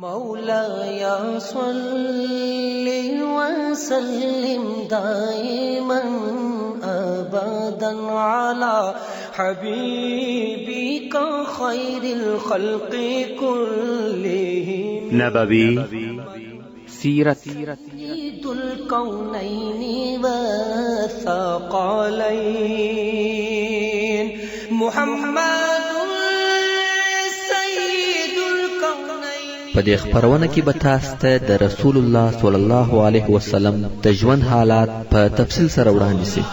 مولاي صل وسلم دائما ابدا على حبيبك خير الخلق كلهم. نبوي سیرت. سيد الكونين والثقلين محمد سيد الكونين. په دې خپرونه کې به تاسو ته د رسول الله صلی الله علیه وسلم د ژوند حالات په تفصیل سره وړاندې شي.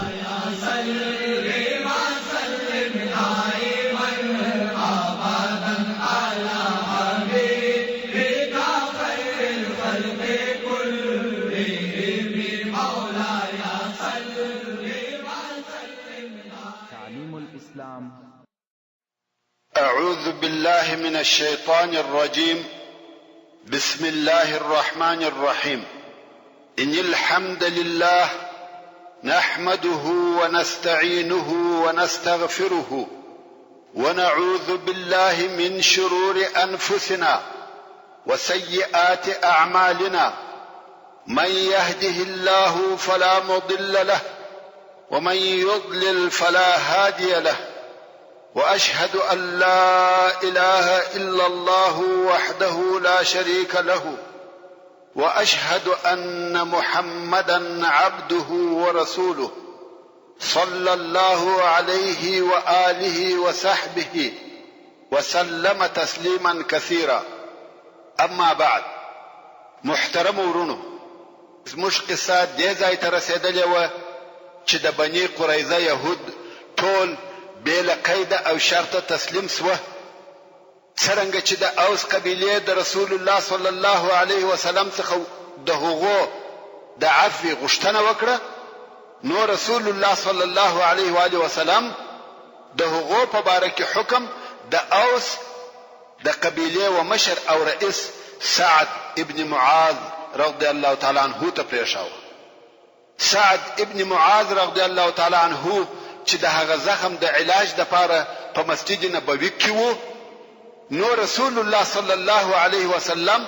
أعوذ بالله من الشيطان الرجيم. بسم الله الرحمن الرحيم. إن الحمد لله نحمده ونستعينه ونستغفره ونعوذ بالله من شرور أنفسنا وسيئات أعمالنا. من يهده الله فلا مضل له ومن يضلل فلا هادي له، واشهد ان لا اله الا الله وحده لا شريك له، واشهد ان محمدا عبده ورسوله صلى الله عليه واله وصحبه وسلم تسليما كثيرا. اما بعد، محترم ورونو، زموږ قصه دې ځای ته رسېدلې وه چې د بني قریظه یهود ټول بې له قیده او شرطه تسلیم سوه. څرنګه چې د اوس قبیلې د رسول الله صلی الله علیه وسلم څخه د هغو د عفوې غوښتنه وکړه، نو رسول الله صلی الله علیه و آله وسلم د هغو په باره کې حکم د اوس د قبیلې و مشر او رئیس سعد ابن معاذ رضی الله تعالی عنه ته پرېښاوه. سعد ابن معاذ رضی الله تعالی عنه چې د هغه زخم د علاج دپاره په مسجد نبوي کې وو، نو رسول الله صلی الله علیه وسلم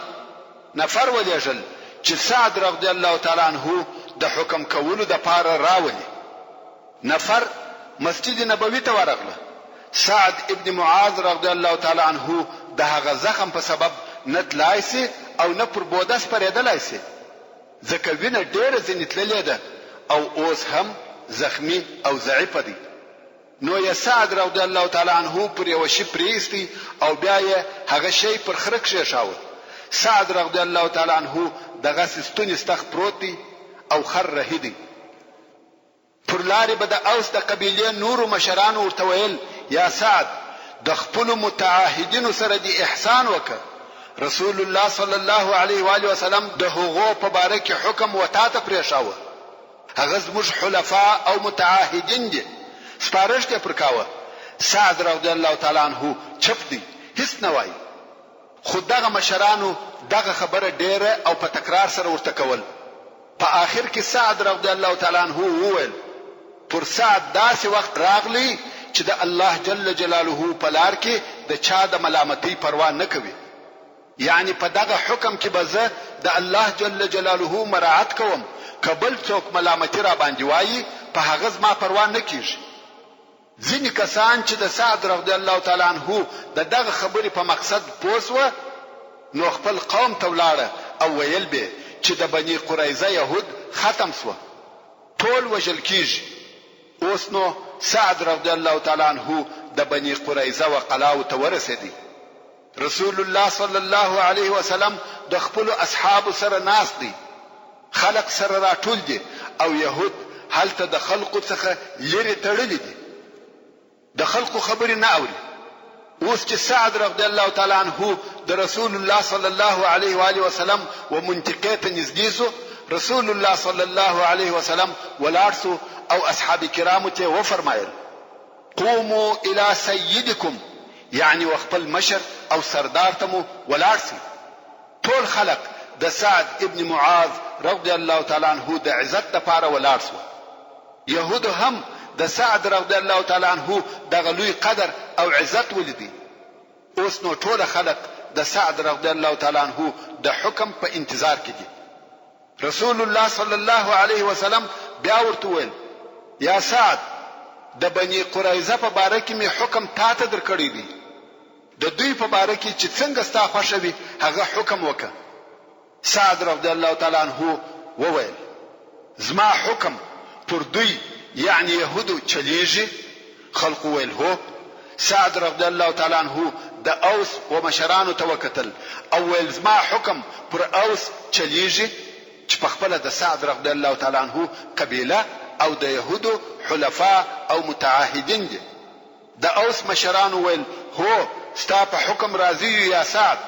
نفر ولېږل چې سعد رضی الله تعالی عنه د حکم کولو دپاره راولي. نفر مسجد نبوي ته ورغله، سعد ابن معاذ رضی الله تعالی عنه د هغه زخم په سبب نه تلای سي او نه پر بوده سپرېدلای سي، ځکه وینه ډېره ځنې تللې ده او اوس هم زخمي او ضعیفه دی. نو یې سعد رضی الله تعالی عنه پر یوه شي پرې او بیا یې هغه شی پر خره کښېښاوه. سعد رضی الله تعالی عنه دغسې ستوني ستخ پروت دی او خر رهي دی. پر لارې به د اوس د قبیلې نورو مشرانو ورته ویل، یا سعد! د خپلو متعاهدینو سره دې احسان وکړه، رسول الله صلی الله علیه و آله وسلم د هغو په باره کې حکم و تاته پرېښاوه، هغه زموږ حلفاء او متعاهدین دي، سپارښت یې پر کاوه، سعد رضی الله تعالی عنه چپ دی، هیڅ نه وایي. خو دغه مشرانو دغه خبره ډېره او په تکرار سره ورته کول. په آخر کې سعد رضی الله تعالی عنه وویل، پر سعد داسې وخت راغلی چې د الله جل جلاله په لار کې د چا د ملامتۍ پروا نه کوي، یعنې په دغه حکم کې به زه د الله جل جلاله مراعت کوم، که بل څوک ملامتي راباندې وایي په هغه زما پروا نه کیږي. ځینې کسان چې د سعد رضی الله تعالی عنه د دغه خبرې په مقصد پوه شوه نو خپل قوم ته ولاړه او ویل بې چې د بني قریظه یهود ختم شوه، ټول وژل کیږي. اوس نو سعد رضی الله تعالی عنه د بني قریظه و قلاوو ته ورسیدی. رسول الله صلی الله علیه وسلم د خپلو اصحابو سره ناست دی، خلق سره راټول دي او یهود هلته د خلقو څخه لرې تړلي دي، د خلقو خبرې نه اوري. اوس چې سعد رضی الله تعالی عنه د رسول الله صلی الله علیه و آله وسلم و منطقې ته نږدې شو، رسول الله صلی الله علیه وسلم ولاړ شو او اصحاب کرامو ته یې وفرمایل، قوموا الی سیدکم، یعنې و خپل مشر او سردار ته مو ولاړ شئ. ټول خلق د سعد ابن معاذ رضی الله تعالی عنه د عزت لپاره ولاړ شوه. یهودو هم د سعد رضی الله تعالی عنه دغه لوی قدر او عزت ولیدی. اوس نو ټوله خلق د سعد رضی الله تعالی عنه د حکم په انتظار کې دي. رسول الله صلی الله علیه وسلم بیا ورته وویل، یا سعد! د بني قریظه په باره کې مې حکم تاته درکړی دی، د دوی په باره کې چې څنګه ستا خوښه وي هغه حکم وکړه. سعد رضی الله تعالی عنه وویل، زما حکم پر دوی یعنې یهودو چلیږي؟ خلقو ویل، هو. سعد رضی الله تعالی عنه د اوس و مشرانو ته وکتل او ویل، زما حکم پر اوس چلیږي؟ چې په خپله د سعد رضی الله تعالی عنه قبیله او د یهودو حلفاء او متعاهدین دي. د اوس مشرانو ویل، هو، ستا په حکم راضي یو یا سعد.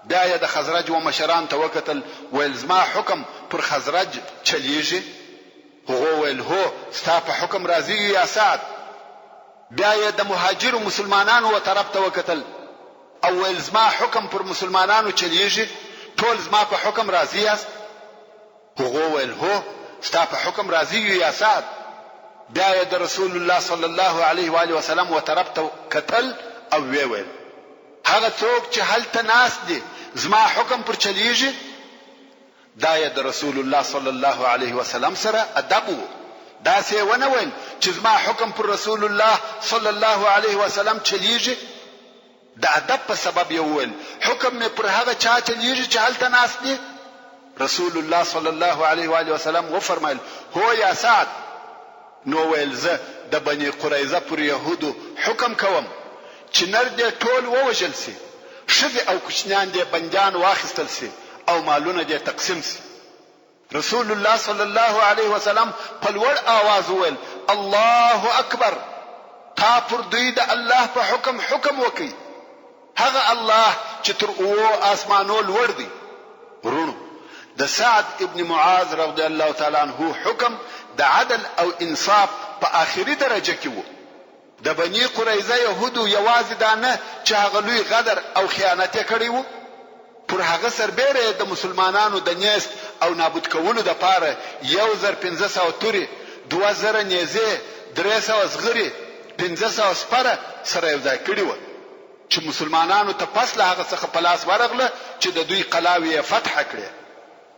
بیا یې د خزرج و مشرانو ته وکتل، ویل، زما حکم پر خزرج چلیږي؟ هغو ویل، هو، ستا په حکم راضي یو یا سعد. بیا یې د مهاجرو مسلمانانو و طرف ته وکتل او ویل، زما حکم پر مسلمانانو چلیږي؟ ټول زما په حکم راضي یاست؟ هغو ویل، هو، ستا په حکم راضي یو یا سعد. بیا یې د رسول الله صلی الله علیه و آله وسلم و طرف ته کتل او ویې ویل، هغه څوک چې هلته ناست دي زما حکم پر چلیږي؟ دا یې د رسول الله صلی الله علیه وسلم سره ادب وو، داسې یې ونه ویل چې زما حکم پر رسول الله صلی الله علیه وسلم چلیږي؟ د ادب په سبب یې وویل، حکم مې پر هغه چا چلیږي چې هلته ناست دي؟ رسول الله صلی الله علیه وآله وسلم وفرمایل، هو یا سعد! نو ویل زه د بني قریظه پر یهودو حکم کوم چې نر دې ټول ووژل شي، ښځې او کوچنیان دې بندیان واخیستل شي او مالونه دې تقسیم شي. رسول الله صلی الله علیه وسلم په لوړ آواز وویل، الله اکبر! تا پر دوی د الله په حکم حکم وکړ، هغه الله چې تر اوو آسمانو لوړ دی. وروڼو! د سعد ابن معاذ رضی الله تعالی عنه حکم د عدل او انصاف په آخري درجه کې وو. د بني قریظه یهودو یوازې دا نه چې هغه لوی غدر او خیانت یې کړی وو، پر هغه سربېره یې د مسلمانانو د نیست او نابود کولو لپاره 1500 تورې، 2000 نیزې، 300 زغرې، 500 سپره سره یو ځای کړي وه چې مسلمانانو ته پس له هغه څخه په لاس ورغله چې د دوی قلاوې یې فتح کړې.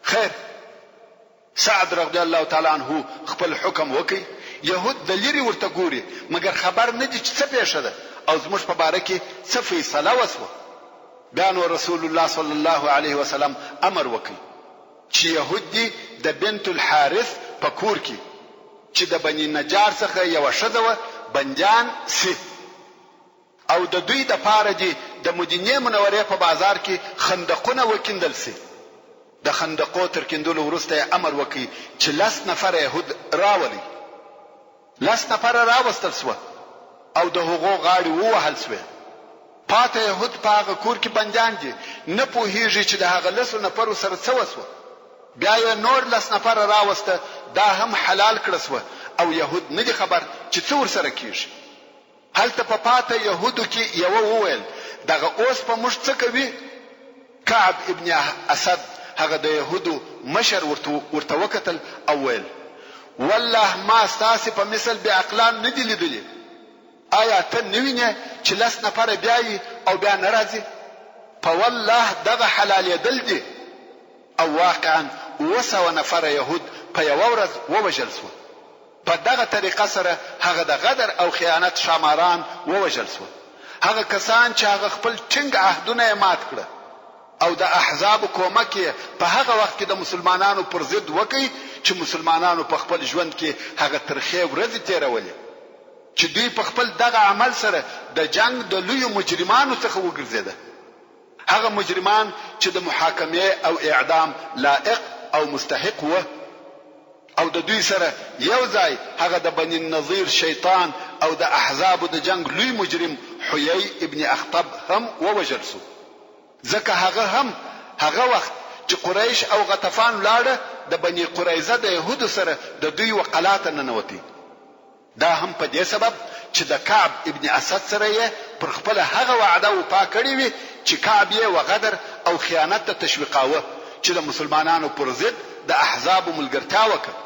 خیر! سعد رضی الله تعالی عنه خپل حکم وکړ، یهود د لیرې ورته ګوري، مګر خبر نه دي چې څه پېښه ده او زموږ په باره کې څه فیصله وشوه. بیا نو رسول الله صلی الله علیه وسلم امر وکړ چې یهود دې د بنت الحارث په کور کې چې د بني نجار څخه یوه ښځه وه بندیان شي. او د دوی دپاره دې د مدینې منورې په بازار کې خندقونه وکیندل شي. د خندقو تر کیندلو وروسته یې امر وکړ چې لس نفره یهود راولئ. لس نفره راوستل شوه او د هغو غاړې ووهل شوې. پاته یهود په هغه کور کې بندیان دي، نه پوهیږي چې د هغه لسو نفرو سره څه وشوه. بیا یې نور لس نفره راوسته، دا هم حلال کړه شوه او یهود نه دي خبر چې څه ورسره کیږي. هلته په پاته یهودو کې یوه وویل، دغه اوس په موږ څه کوي؟ کعب ابن اسد هغه د یهودو مشر ورته ورته وکتل او ویل، والله ما ستاسې په مثل بې عقلان نه دي لیدلي. آیا ته نه وینې چې لس نفره بیایي او بیا نه راځي؟ په والله دغه حلالېدل دي. او واقعا 700 نفره یهود په یوه ورځ ووژل شول. په دغه طریقه سره هغه د غدر او خیانت ښاماران ووژل شول، هغه کسان چې هغه خپل ټینګ عهدونه یې مات کړه او د احزابو کومک یې په هغه وخت کې د مسلمانانو پر ضد وکړ چې مسلمانانو په خپل ژوند کې هغه ترخې ورځې تېرولې چې دوی په خپل دغه عمل سره د جنګ د لویو مجرمانو څخه وګرځېده. هغه مجرمان چې د محاکمې او اعدام لایق او مستحق وه او د دوی سره یو ځای هغه د بني النضیر شیطان او د احزابو د جنګ لوی مجرم حیی ابن اخطب هم ووژل شو ځکه هغه هم هغه وخت چې قریش او غطفان ولاړه د بني قریظه د یهودو سره د دوی و قلا ته ننوتی. دا هم په دې سبب چې د کعب ابن اسد سره یې پر خپله هغه وعده وفا کړې وي چې کعب یې و غدر او خیانت ته تشویقاوه چې د مسلمانانو پر ضد د احزابو ملګرتیا وکړه.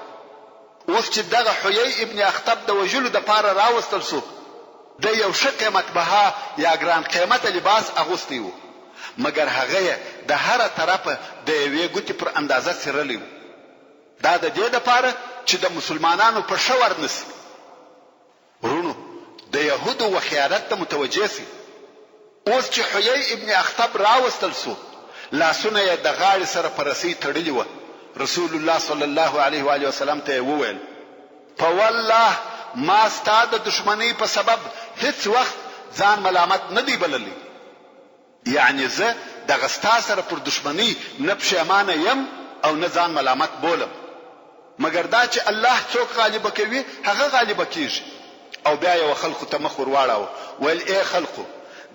اوس چې دغه حیی ابن اخطب د وژلو دپاره راوستل شو، ده یو ښه قیمت بها یا ګران قیمته لباس اغوستی وو. مګر هغه یې د هره طرفه د یوې ګوتې پر اندازه څیرلی وو. دا د دې لپاره چې د مسلمانانو په ښه ور نه شي. وروڼو! د یهودو و خیانت ته متوجه شئ. اوس چې حیی ابن اخطب راوستل شو، لاسونه یې د غاړې سره په رسۍ تړلي وه، رسول الله صلی الله علیه وآله وسلم ته یې وویل، په والله ما ستا د دښمنۍ په سبب هیڅ وخت ځان ملامت نه دی بللی. یعنې زه دغه ستا سره پر دښمنۍ نه پښېمانه یم او نه ځان ملامت بولم. مګر دا چې الله څوک غالبه کوي هغه غالبه کېږي. او بیا یې و خلقو ته مخ ور واړاوه ویل، اې خلقو!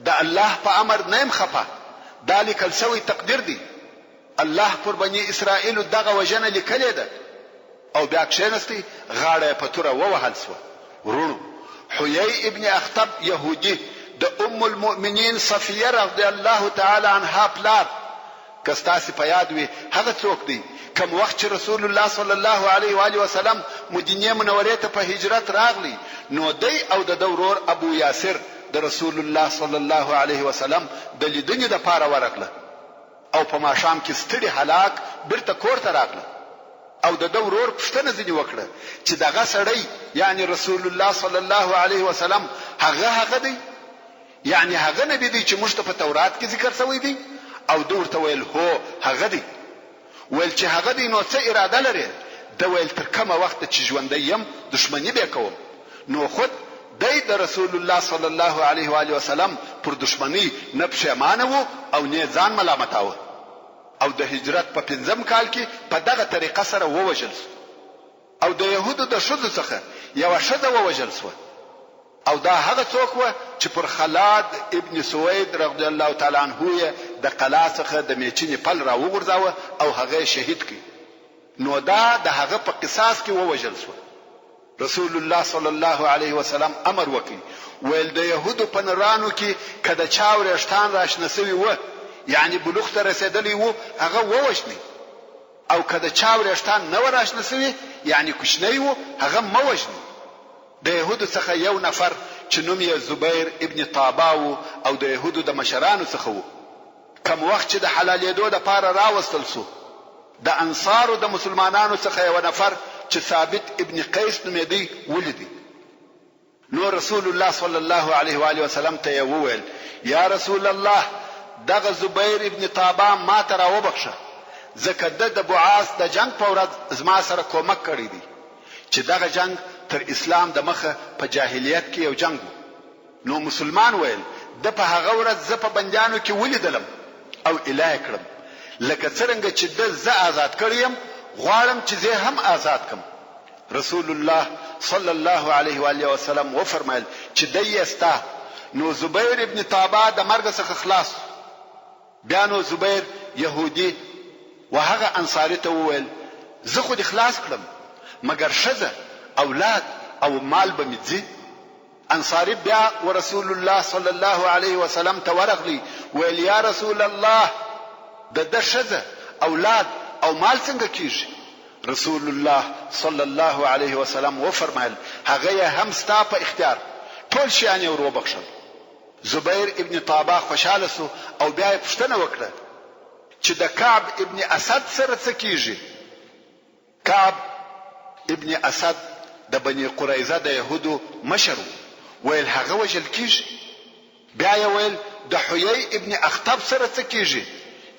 د الله په امر نه یم خپه، دا لیکل شوی تقدیر دی، الله پر بني اسرائیلو دغه وژنه لیکلې ده. او بیا کښېنستی، غاړه یې په توره ووهل شوه. وروڼو! حیی ابن اخطب یهودي د ام المؤمنین صفیه رضی الله تعالی عنها پلار، که ستاسې په یاد وي هغه څوک دی کوم وخت چې رسول الله صلی الله علیه و آله وسلم مدینې منورې ته په هجرت راغلی نو دی او د ده ورور ابو یاسر د رسول الله صلی الله علیه وسلم د لیدنې لپاره ورغله او په ماښام کې ستړي هلاک بیرته کور ته راغله او د ده ورور پوښتنه ځینې وکړه چې دغه سړی یعنی رسول الله صلی الله علیه وسلم هغه هغه دی یعنی هغه نبی دی چې موږ ته په تورات کې ذکر شوی دی؟ او ده ورته ویل هو هغه دی. ویل چې هغه دی نو څه اراده لرې؟ ده ویل تر کومه وخته چې ژوندی یم دښمني به کوم. نو خود دی د رسول الله صلی الله علیه و آله وسلم پر دښمنۍ نه پښیمانه وو او نۀ ځان ملامتاوه او د هجرت په پنځم کال کې په دغه طریقه سره ووژل شو. او د یهودو د ښځو څخه یوه ښځه ووژل شوه او دا هغه څوک وه چې پر خلاد ابن سوید رضی الله تعالی عنه یې د قلا څخه د میچنې پل راوغورځاوه او هغه یې شهید کړ نو دا د هغه په قصاص کې ووژل شوه. رسول الله صلی الله علیه وسلم امر وکړ ویل د یهودو په نرانو کې که د چا وریښتان راشنه شوي وه یعنې بلوغ ته رسیدلی وو هغه ووژنئ. او که د چا ورېښتان نه وه راشنه شوي، یعنې کوچنی وو، هغه مه وژنئ. د یهودو څخه یو نفر چې نوم یې زبیر ابن طابا وو او د یهودو د مشرانو څخه وو، کوم وخت چې د حلالېدو لپاره راوستل شو، د انصارو د مسلمانانو څخه یوه نفر چې ثابت ابن قیس نومېدی ولیدی. نو رسول الله صلی الله علیه و آله وسلم ته یې وویل، یا رسول الله! دغه زبیر ابن طابا ما ته راوبخښه، ځکه ده د بعاث د جنګ په ورځ زما سره کومک کړی دی، چې دغه جنګ تر اسلام د مخه په جاهلیت کې یو جنګ وو. نو مسلمان ویل، ده په هغه ورځ زه په بندیانو کې ولیدلم او ایله یې کړم، لکه څرنګه چې ده زه آزاد کړی یم، غواړم چې زه یې هم آزاد کړم. رسول الله صلی الله علیه و آله وسلم وفرمایل چې دی یې ستا، نو زبیر ابن طابا د مرګ څخه خلاص شو. بیا نو زبیر یهودي و هغه انصاري ته وویل، زه خو دې خلاص کړم، مګر ښځه، اولاد او مال به مې ځي؟ انصاري بیا ورسول الله صلی الله علیه وسلم ته ورغلی ویل، یا رسول الله! د ده ښځه، اولاد او مال څنګه کیږي؟ رسول الله صلی الله علیه وسلم وفرمایل، هغه یې هم ستا په اختیار، ټول شیان یې ور وبخښل. زبیر ابن طابا خوشحاله شو او بیا یې پوښتنه وکړه چې د کعب ابن اسد سره څه کیږي؟ کعب ابن اسد د بني قریظه د یهودو مشر و، ویل هغه وژل کیږي. بیا یې ویل د حیی ابن اخطب سره څه کیږي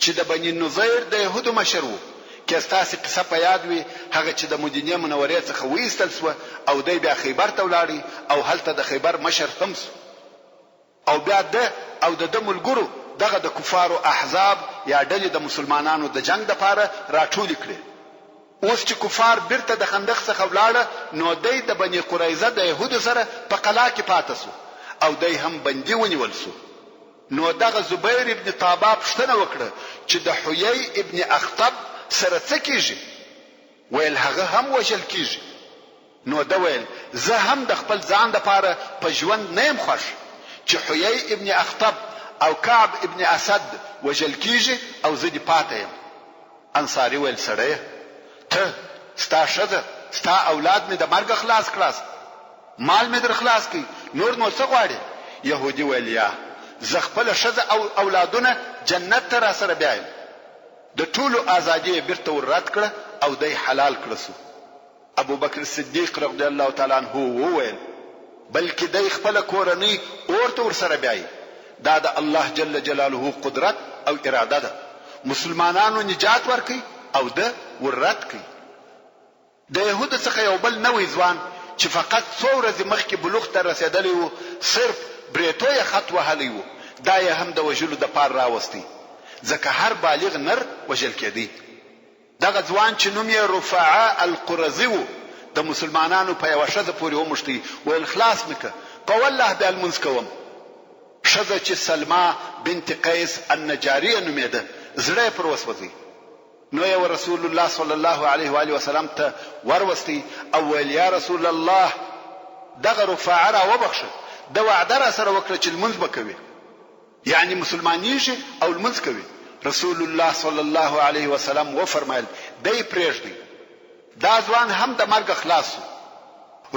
چې د بني نضیر د یهودو مشر و، که ستاسې قصه په یاد وي هغه چې د مدینې منورې څخه وایستل شوه او دی بیا خیبر ته ولاړی او هلته د خیبر مشر هم شو. او بیا ده او د ده ملګرو دغه د کفارو احزاب یا ډلې د مسلمانانو د جنګ دپاره راټولې کړې. اوس چې کفار بیرته د خندق څخه ولاړه نو دی د بني قریظه د یهودو سره په قلا کې پاته شو او دی هم بندي ونیول شو. نو دغه زبیر ابن طابا پوښتنه وکړه چې د حیی ابن اخطب سره څه کیږي؟ ویل هغه هم وژل کیږي. نو ده ویل، زه هم د خپل ځان لپاره په ژوند نه یم خوښ چې حیی ابن اخطب او کعب ابن اسد وژل کیږي او زه دې پاته یم. انصاري ویل، سړیه! ته، ستا ښځه، ستا اولاد مې د مرګه خلاص کړاست، مال مې در خلاص کړ، نور نو څه غواړې؟ یهودي ویل، یا! زه خپله ښځه او اولادونه جنت ته راسره بیایم. د ټولو ازادي یې بیرته ور رد کړه او دی حلال کړه شو. ابوبکر صدیق رضی الله تعالی عنه وویل، بلکې دی خپله کورنۍ اور ته ورسره بیايي، دا د الله جل جلاله قدرت او اراده ده، مسلمانانو نجات ورکړ او ده ور رد کړ. د یهودو څخه یو بل نوی ځوان چې فقط څو ورځې مخکې بلوغ ته رسېدلی وو، صرف برېتو یې خط وهلی وو، دا یې هم د وژلو دپاره راوستی، ځکه هر بالغ نر وژل کېدی. دغه ځوان چې نوم یې رفاعه القرظي وو، د مسلمانانو په یوه ښځه پورې وموښتی، ویل خلاص مې که، په والله بیا لمونځ کوم. ښځه چې سلمی بنت قیس النجاریه نومېده، زړه یې پر وسوځی. نو یې ورسول الله صلی الله علیه وآله وسلم ته وروستی او ویل، یا رسول الله! دغه رفاعه را وبخښه، ده وعده راسره وکړه چې لمونځ به کوي. یعنې مسلمانیږي او لمونځ کوي. رسول الله صلی الله علیه وسلم وفرمایل، دی پرېږدئ. دا ځوان هم د مرګه خلاص شو.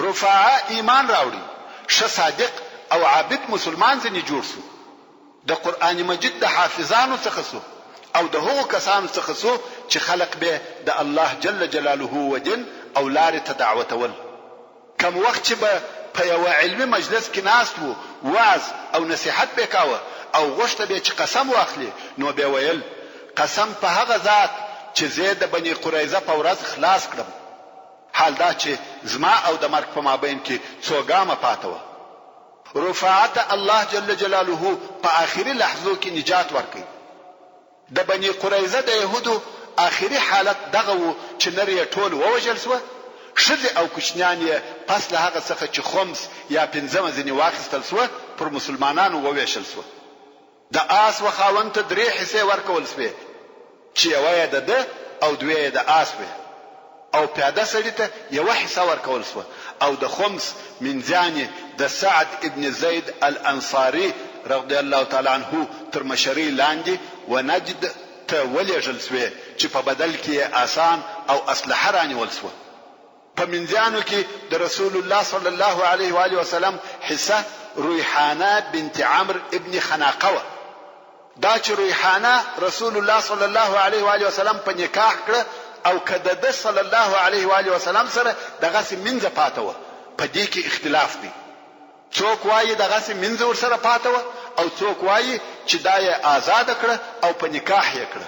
رفاعه ایمان راوړی، ښه صادق او عابد مسلمان ځنې جوړ شو. د قرآن مجید د حافظانو څخه شو او د هغو کسانو څخه شو چې خلق به د الله جل جلاله و دین او لارې ته دعوتول. کوم وخت چې به په یوه علمي مجلس کې ناست وو، وعظ او نصیحت به کاوه او غوښته به چې قسم واخلي، نو به ویل، قسم په هغه ذات چې زه د بني قریظه په ورځ خلاص کړم. حال دا چې زما او د مرګ په مابین کې څو ګامه پاته وه. رفاعه ته الله جل جلاله په اخري لحظو کې نجات ورکړ. د بني قریظه د یهودو اخري حالت دغه وو چې نر یې ټول ووژل شوه، ښځې او کوچنیان یې پس له هغه څخه چې خمس یا پنځمه ځینې واخیستل شوه پر مسلمانانو وویشل شوه. د آس و خاوند ته درې حصې ورکول شوې چې یوه یې د ده او دوې یې د آس وې او پیاده سړي ته یوه حصه ورکول شوه او د خمس مینځیانې د سعد ابن زید الانصاري رضی الله تعالی عنه تر مشرۍ لاندې و نجد ته ولېږل شوې چې په بدل کې یې آسان او اسلحه رانیول شوه. په مینځیانو کې د رسول الله صلی الله علیه و آله وسلم حصه ریحانه بنت عمرو ابن خناقه وه. دا چې ریحانه رسول الله صلی الله علیه و آله وسلم په نکاح کړه او که د ده صلی الله علیه و آله وسلم سره دغسې مینځه پاته وه، په دې کې اختلاف دی. څوک وايي دغسې مینځه ورسره پاته وه او څوک وايي چې دا یې ازاده کړه او په نکاح یې کړه.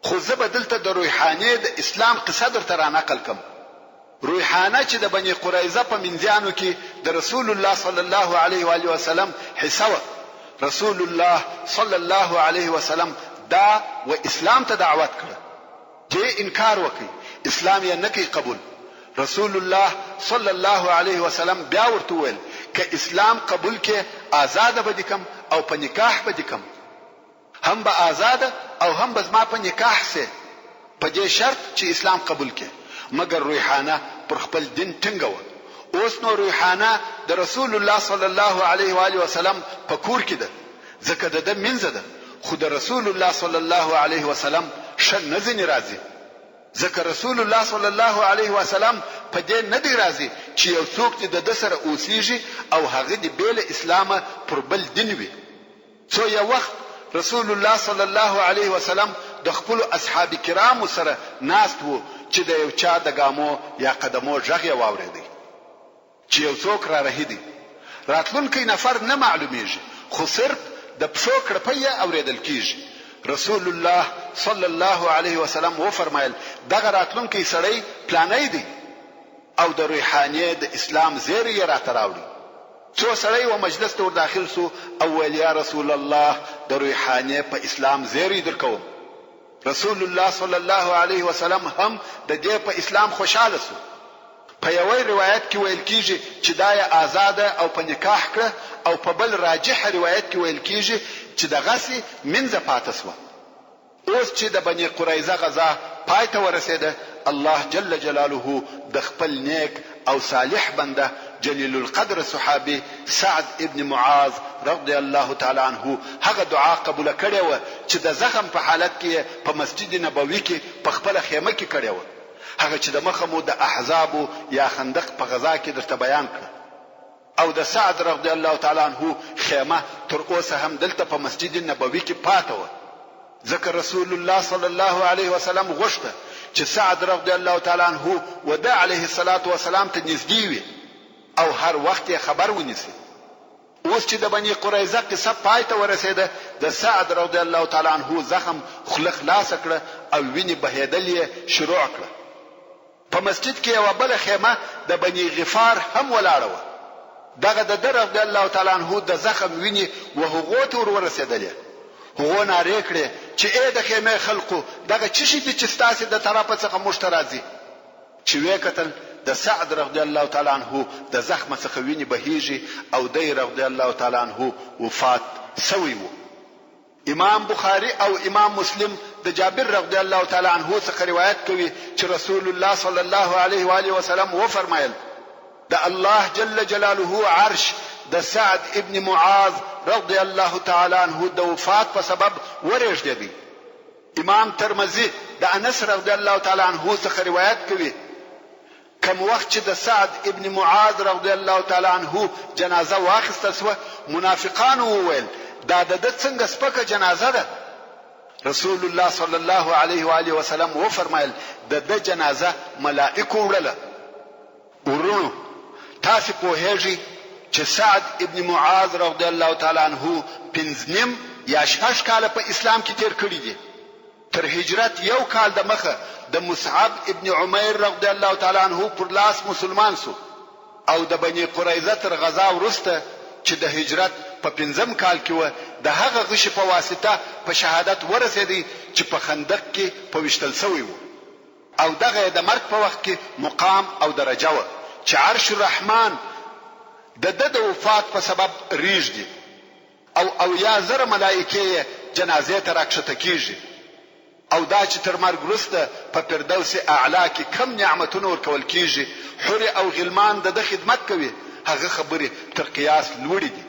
خو زه به دلته د ریحانې د اسلام قصه درته را نقل کړم. ریحانه چې د بني قریظه په مینځیانو کې د رسول الله صلی الله علیه و آله وسلم حصه وه، رسول الله صلی الله علیه وسلم دا و اسلام ته دعوت کړه، دې انکار وکړ، اسلام یې نه کړ قبول، رسول الله صلی الله علیه وسلم بیا ورته وویل، که اسلام قبول کړې آزاده به دې کړم او په نکاح به دې کړم. هم به آزاده او هم به زما په نکاح سې په دې شرط چې اسلام قبول کړې مګر ریحانه پر خپل دین ټینګه وه اوس نو ریحانه د رسول الله صلی الله علیه و آله وسلم په کور کې ده ځکه د ده مینځه ده خو د رسول الله صلی الله علیه وسلم ښه نه ځینې راځي ځکه رسول الله صلی الله علیه وسلم په دې نه دی راضي چې یو څوک دې د ده سره اوسیږي او هغه دې بې له اسلامه پر بل دین وي. څو یو وخت رسول الله صلی الله علیه وسلم د خپلو اصحاب کرامو سره ناست وو چې د یو چا د ګامو یا قدمو ږغ یې واورېدی چې یو څوک را رهي دی. راتلونکی نفر نه معلومیږي خو صرف د پښو کړپی یې اورېدل کیږي. رسول الله صلی الله علیه وسلم وفرمایل، دغه راتلونکی سړی پلانی دی او د ریحانې د اسلام زیری یې راته راوړی. څو سړی و مجلس ته ورداخل شو او ویل یا رسول الله د ریحانې په اسلام زیری درکوم. رسول الله صلی الله علیه وسلم هم د دې په اسلام خوشحاله شو. په یوه روایت کې ویل کیږي چې دا یې ازاده او په نکاح کړه او په بل راجح روایت کې ویل کیږي چې دغسې مینځه پاته شوه. اوس چې د بني قریظه غزا پای ته ورسېده، الله جل جلاله د خپل نېک او صالح بنده جلیل القدر صحابي سعد ابن معاذ رضی الله تعالی عنه هغه دعا قبوله کړې وه چې د زخم په حالت کې یې په مسجد نبوي کې په خپله خیمه کې کړې وه، هغه چې د مخه مو د احزابو یا خندق په غزا کې درته بیان کړه. او د سعد رضی الله تعالی عنه خیمه تر اوسه هم دلته په مسجد نبوي کې پاته وه. ځکه رسول الله صلی الله علیه وسلم غوښته چې سعد رضی الله تعالی عنه و ده علیه الصلوة والسلام ته نږدې وي او هر وخت یې خبر ونیسي. اوس چې د بني قریظه قصه پای ته ورسېده، د سعد رضی الله تعالی عنه زخم خوله خلاصه کړه او وینې بهېدل یې شروع کړه. په مسجد کې یوه بله خیمه د بني غفار هم ولاړه وه. دغه د ده رضی الله تعالی عنه د زخم وینې و هغو ته ور ورسېدلې. هغو نارې کړې چې اې د خیمې خلقو! دغه څه شي دي چې ستاسې د طرفه څخه موږ ته راځي؟ چې ویې کتل د سعد رضی الله تعالی عنه د زخمه څخه وینې بهیږي او دی رضی الله تعالی عنه وفات شوی وو. امام بخاري او امام مسلم د جابر رضی الله تعالی عنه څخه روایت کوي چې رسول الله صلی الله علیه و آله وسلم وفرمایل، د الله جل جلاله عرش د سعد ابن معاذ رضی الله تعالی عنه د وفات په سبب ورېږدېدی. امام ترمذي د انس رضی الله تعالی عنه څخه روایت کوي، کوم وخت چې د سعد ابن معاذ رضی الله تعالی عنه جنازه واخیستل شوه، منافقانو وویل، دا د ده څنګه سپکه جنازه ده؟ رسول الله صلی الله علیه و آله وسلم وفرمایل، د ده جنازه ملائکو وړله. وروڼو! تاسې پوهېږئ چې سعد ابن معاذ رضی الله تعالی عنه پنځه نیم یا شپږ کاله په اسلام کې تېر کړي دي. تر هجرت یو کال د مخه د مصعب ابن عمیر رضی الله تعالی عنه پر لاس مسلمان شو او د بني قریظه تر غزا وروسته چې د هجرت په پنځم کال کې وه د هغه غشي په واسطه په شهادت ورسېدی چې په خندق کې په ویشتل شوی و. او دغه یې د مرګ په وخت کې مقام او درجه وه چې عرش الرحمن د ده د وفات په سبب رېږدي او 70,000 ملائکې یې جنازې ته راکښته کېږي او دا چې تر مرګ وروسته په فردوس اعلی کې کوم نعمتونه ورکول کېږي، حورې او غلمان د ده خدمت کوي، هغه خبرې تر قیاس لوړې دي.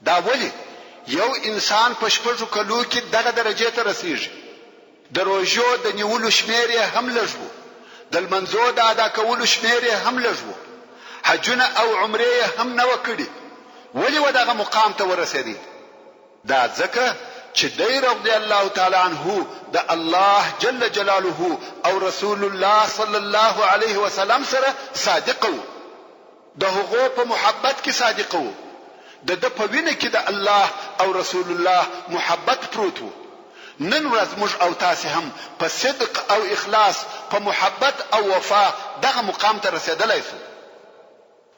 دا ولې یو انسان په شپږو کلو کې دغه درجې ته رسېږي؟ د روژو د نیولو شمېر یې هم لږ وو، د لمنځو د ادا کولو شمېر یې هم لږ وو، حجونه او عمرې یې هم نه وه کړي، ولې و دغه مقام ته ورسېدی؟ دا ځکه چې دی رضی الله تعالی عنه د الله جل جلاله او رسول الله صلی الله علیه وسلم سره صادق وو. د هغو په محبت کې صادق وو، د ده په وینه کې د الله او رسول الله محبت پروت وو. نن ورځ موږ او تاسې هم په صدق او اخلاص، په محبت او وفا دغه مقام ته رسېدلای شو.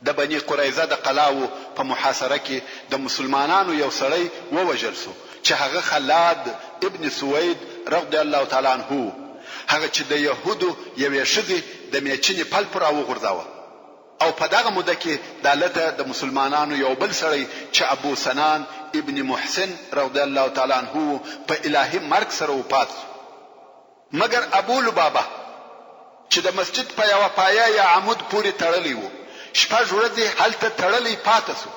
د بني قریظه د قلاوو په محاصره کې د مسلمانانو یو سړی ووژل شو چې هغه خلاد ابن سوید رضی الله تعالی عنه وو، هغه چې د یهودو یوې ښځې د مېچنې پل پر راوغورځاوه. او په دغه موده کې دالته د مسلمانانو یو بل سړی چې ابو سنان ابن محسن رضی الله تعالی عنه وو په الهي مرګ سره وفات شو. مګر ابو لبابه چې د مسجد په یوه پایه یا عمود پورې تړلی وو شپږ ورځې هلته تړلی پاته شو.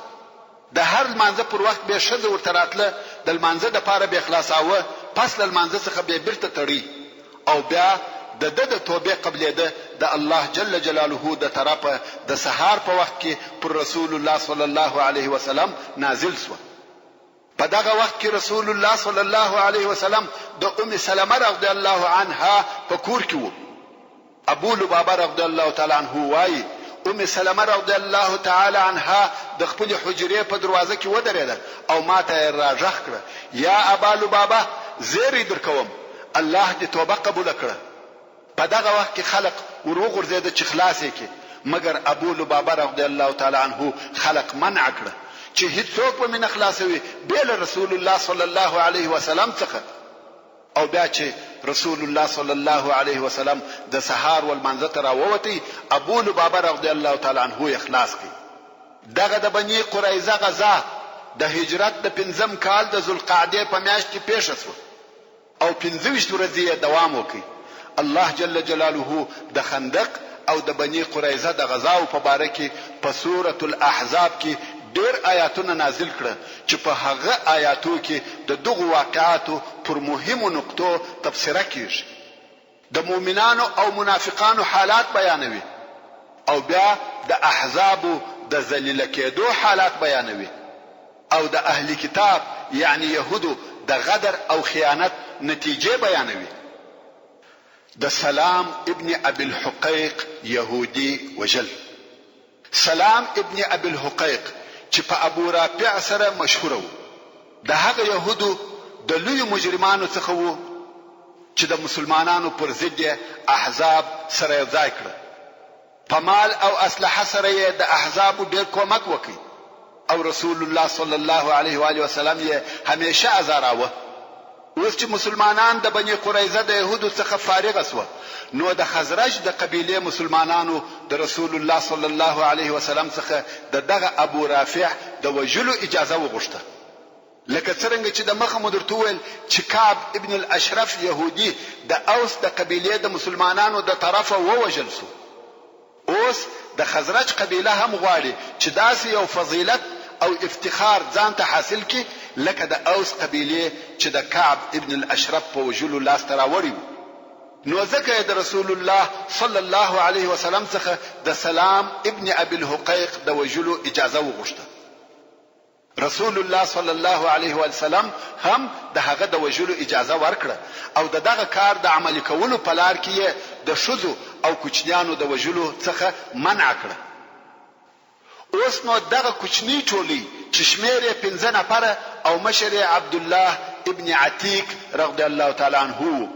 د هر لمانځه پر وخت بې ښځه ورته راتله د لمانځه د پاره بې خلاصاوه پس له لمانځه څخه بې بیرته تړی او بیا د ده د توبې قبلېده د الله جل جلاله د طرفه د سهار په وخت کې پر رسول الله صلی الله علیه وسلم نازل شوه. په دغه وخت کې رسول الله صلی الله علیه وسلم د ام سلمه رضی الله عنها په کور کې وو. ابو لبابه رضی الله تعالی عنه وايي، ام سلمه رضی الله تعالی عنها د خپلې حجرې په دروازه کې ودرېده او ماته یې راږغ کړه، یا ابا لبابه! زېری درکوم، الله دې توبه قبوله کړه. په دغه وخت کې خلق ور وغورځېده چې خلاص یې کړي، مګر ابو لبابه رضی الله تعالی عنه خلق منع کړه چې هیڅوک به مې نه خلاصوي بې له رسول الله صلی الله علیه وسلم څخه. او بیا چې رسول الله صلی الله علیه وسلم د سهار و لمانځه ته راووتی، ابو لبابه رضی الله تعالی عنه یې خلاص کړ. دغه د بني قریظه غزا د هجرت د پنځم کال د ذوالقعدې په میاشت کې پېښه شوه او 25 ورځې یې دوام وکړ. الله جل جلاله د خندق او د بني قریظه د غزاوو په باره کې په سورة الاحزاب کې ډېر آیاتونه نازل کړه چې په هغه آیاتو کې د دغو واقعاتو پر مهمو نقطو تبصره کېږي، د مؤمنانو او منافقانو حالات بیانوي او بیا د احزابو د ذلیله کېدو حالات بیانوي. او د اهل کتاب یعنی یهودو د غدر او خیانت نتیجې بیانوي. د سلام ابن ابي الحقیق یهودي وژل. سلام ابن ابي الحقیق چې په ابو رافع سره مشهور وو، د هغه یهودو د لویو مجرمانو څخه وو چې د مسلمانانو پر ضد یې احزاب سره یو ځای کړه. په مال او اسلحه سره یې د احزابو ډېر کومک وکړ او رسول الله صلی الله علیه و آله وسلم یې همیشه ازاراوه. اوس چې مسلمانان د بني قریظه د یهودو څخه فارغ شوه نو د خزرج د قبیلې مسلمانانو د رسول الله صلی الله علیه وسلم څخه د دغه ابو رافع د وژلو اجازه وغوښته. لکه څرنګه چې د مخه مو درته وویل چې کعب ابن الاشرف یهودي د اوس د قبیلې د مسلمانانو د طرفه ووژل شو. اوس د خزرج قبیله هم غواړي چې داسې یو فضیلت او افتخار ځان ته حاصل کړي لکه د اوس قبیلې چې د کعب ابن الاشرف په وژلو لاس ته راوړی وو. نو ځکه یې د رسول الله صلی الله علیه وسلم څخه د سلام ابن ابي الحقیق د وژلو اجازه وغوښته. رسول الله صلی الله علیه وسلم هم د هغه د وژلو اجازه ورکړه او د دغه کار د عملي کولو په لار کې یې د ښځو او کوچنیانو د وژلو څخه منع کړه. اوس نو دغه کوچنۍ ټولۍ چې شمېر یې پنځه نفره او مشر یې عبدالله ابن عتیک رضی الله تعالی عنه وو،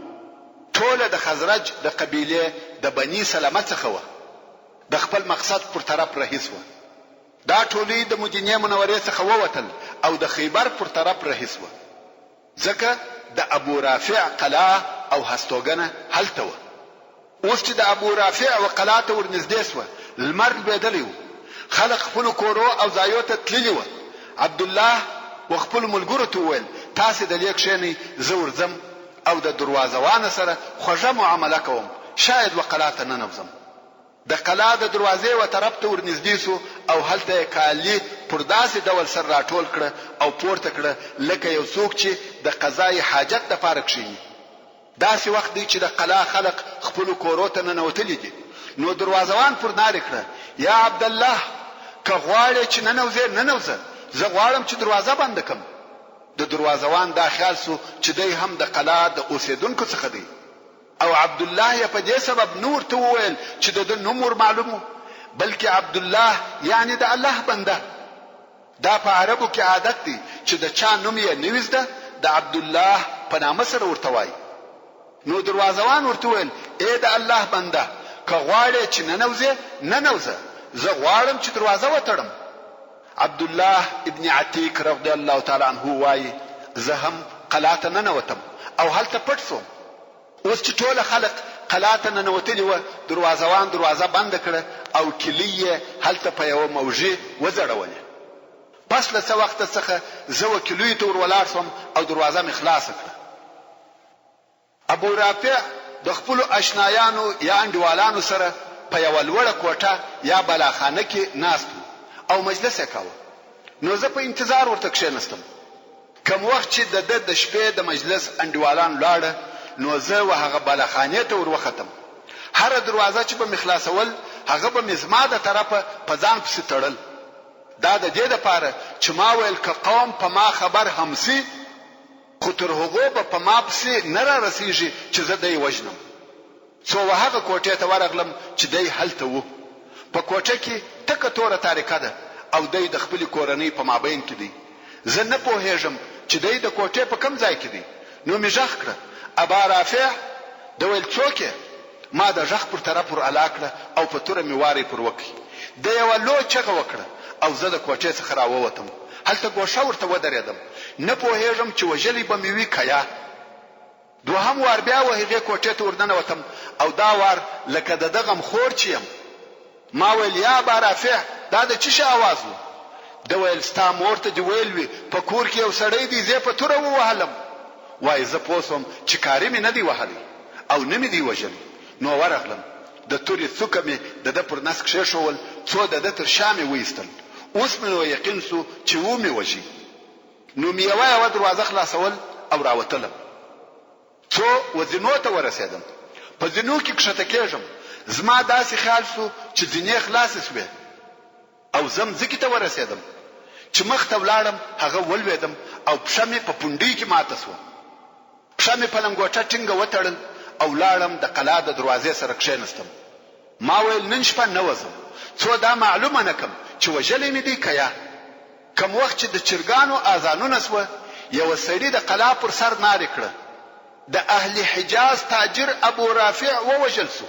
ټوله د خزرج د قبیلې د بني سلمه څخه وه، د خپل مقصد پر طرف رهي شوه. دا ټولۍ د مدینې منورې څخه ووتل او د خیبر پر طرف رهي شوه، ځکه د ابو رافع قلا او هستوګنه هلته وه. اوس چې د ابو رافع و قلا ته ورنږدې شوه، لمر لوېدلی و، خلق خپلو کورو او ځایو ته تللي وه. عبدالله و خپلو ملګرو ته وویل، تاسې دلې کښېنئ، زه ورځم او د دروازه وانه سره خوږه معامله کوم، شاید و قلا ته ننوځم. د قلا د دروازې و طرف ته ورنږدې شو او هلته یې کالي پر داسې ډول سره راټول کړه او پورته کړه لکه یو څوک چې د قضاء حاجت لپاره کښېني. داسې وخت دی چې د قلا خلق خپلو کورو ته ننوتلي دي، نو دروازوان پر نارې کړه، یا عبدالله! که غواړې چې ننوځې، ننوځه، زه غواړم چې دروازه بنده کړم. د دروازوان دا خیال شو چې دی هم د قلا د اوسېدونکو څخه دی. او عبدالله یې په دې سبب نه ورته وویل چې د ده نوم ور معلوم و، بلکې عبدالله یعنې د الله بنده. دا په عربو کې عادت دی چې د چا نوم یې نه وي زده د عبدالله په نامه سره ورته وايي. نو دروازوان ورته وویل، ای د الله بنده! که غواړې چې ننوځې، ننوځه، زه غواړم چې دروازه وتړم. عبدالله ابن عتیق رضی الله تعالی عنه وايي، زه هم قلا ته ننوتم او هلته پټ شوم. اوس چې ټوله خلق قلا ته ننوتلي وه، دروازوان دروازه بنده کړه او کیلۍ یې هلته په یوه موږي وځړولې. پس له څه وخته څخه زه و کیلیو ته ور ولاړ شوم او دروازه مې خلاصه کړه. ابو رافع د خپلو اشنایانو یا انډیوالانو سره په یوه لوړه کوټه یا بالاخانه کې ناست وو او مجلس یې کاوه، نو زه په انتظار ورته کښېنستم. کوم وخت چې د ده د شپې د مجلس انډیوالان لاړه نو زه و هغه بالاخانې ته ور وختم. هره دروازه چې به مې خلاصول هغه به مې زما د طرفه په ځان پسې تړل. دا د دې لپاره چې ما ویل که قوم په ما خبر هم شي خو تر هغو به په ما پسې نه را رسیږي چې زه دی وژنم. څو وهغه کوټې ته ورغلم چې دی هلته وو. په کوټه کې تکه توره تاریکه ده او دی د خپلې کورنۍ په مابین کې دی. زه نه پوهیږم چې دی د کوټې په کوم ځای کې دی. نو مې ږغ کړه، ابا رافع! ده ویل، څوک یې؟ ما د ږغ پر طرف ور الا کړه او په توره مې واری پر وکړ. ده یوه لو چغه وکړه او زه د کوټې څخه راووتم. هلته ګوښه ورته ودرېدم. نه پوهېږم چې وژلی به مې وي که یا؟ دوهم وار بیا و هغې کوټې ته ورننوتم او دا وار لکه د ده غمخور چې یم. ما ویل، یا ابا رافع! دا د چه شي اواز و؟ ده ویل، ستا مور ته دې ویل وي، په کور کې یو سړی دی، زه یې په توره ووهلم. وایي، زه پوه شوم چې کاري مې نه دی وهلی او نه مې دی وژلی، نو ورغلم، د تورې څوکه مې د ده پر نس کښېښوول، څو د ده تر شا مې وایستل. اوس مې نو یقین شو چې ومې وژی. نو مې یوه یوه دروازه خلاصول او راوتلم. څو و زینو ته ورسېدم. په زینو کې کښته کېږم. زما داسې خیال شو چې زینې خلاصې شوې او زه مځکې ته ورسېدم. چې مخته ولاړم هغه ولوېدم او پښه مې په پونډۍ کې ماته شوه. پښه مې په لنګوټه ټینګه وتړل او ولاړم د قلا د دروازې سره کښېنستم. ما ویل نن شپه نه وځم څو دا معلومه نه کم چې وژلی مې دی که یا. کوم وخت چې د چرګانو اذانونه شوه یوه سړي د قلا پر سر نارې کړه، د اهل حجاز تاجر ابو رافع ووژل شو.